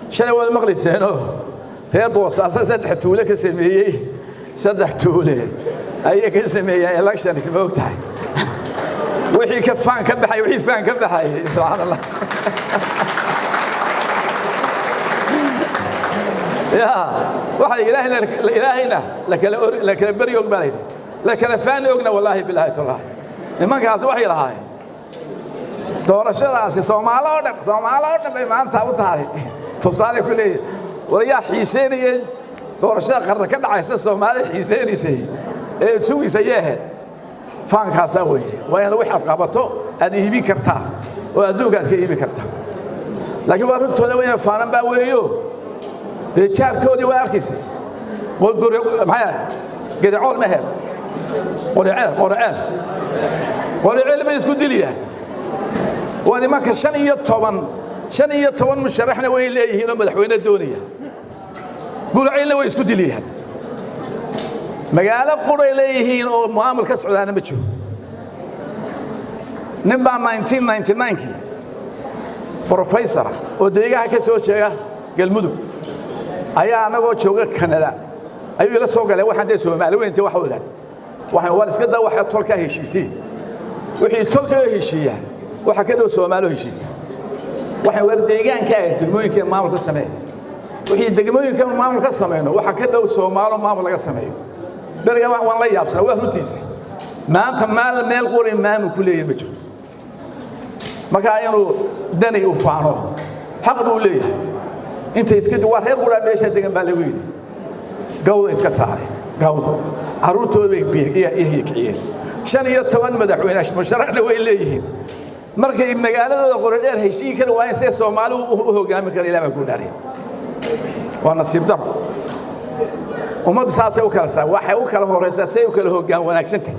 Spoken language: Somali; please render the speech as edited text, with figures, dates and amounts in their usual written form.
Shalay waad maqlayseenoo reer Boosaaso 3 tuule ka sameeyey, 3 tuule ayay ka sameeyeen elections, ma og tahay? Wixii ka faan ka baxay, wixii faan ka baxay, subxaan Allah. Ya waxa ilaahayna, ilaahayna la kala beri og baa la yidhi, la kala faan ogna. Wallaahi bilaahi tallaahi, nimankaasi waxay lahaayeen doorashadaasi Soomaalo oo dhan, Soomaalo oo dhan bay maanta u tahay tusaale ku leeyahay. War yaa xiiseynayay doorashada qarna ka dhacaysa? Soomaalida xiiseynaysay ee sugaysa yee ahayd? Faankaasaa weeye. Waa inaad waxaad qabato aad iibin kartaa oo adduunka aad ka iibin kartaa. Laakiin waa runtooda weyna faanan baa weeyo. Dee jaarkoodii waa arkaysa, maxaa gedacool ma ahayd, qoriceel, qoriceel, qoriceel bay isku dilayaan. Waa nimanka 15, 15 musharaxna way leeyihiin oo madaxweyne doonaya. Guraceylna way isku dilayaan. Magaalo quray leeyihiin oo maamul ka socdaana ma jiro. Nin baa 1999kii professor oo deegaanka ka soo jeega Galmudug ayaa anagoo jooga Kanada ayuu ila soo galay. Waxaan dee Soomaali weynta wax wadaan, waxaan war iska daa, waxa tolkaa heshiisay, wixii tolkaa heshiiya waxa ka dhow Soomaali heshiisa. Waxaan war deegaanka ah degmooyinka maamul ka sameeya, wixii degmooyinka maamul ka sameeyno waxa ka dhow Soomaalo maamul laga sameeyo. Beriga waan la yaabsanaa, waa runtiisa. Maanta maal meel qori maamul ku leeyahay ma jiro. Marka inuu dani u faano xaq buu leeyahay. Inta iska waa reer quraa meesha degan baa lagu yidhi, gawda iska saaray, gawda carruurtooda bay kiciyeen. 15 madaxweyne musharaxna way leeyihiin. Markay magaaladooda Qorodheer heshiin kari waayeen, see Soomaaligu u hogaamin kara? Ilaah baan ku dhaariya, waa nasiib daro. Ummaddu saasay u kala waxay u kala horaysaa, say u kala hoggaan wanaagsantahay.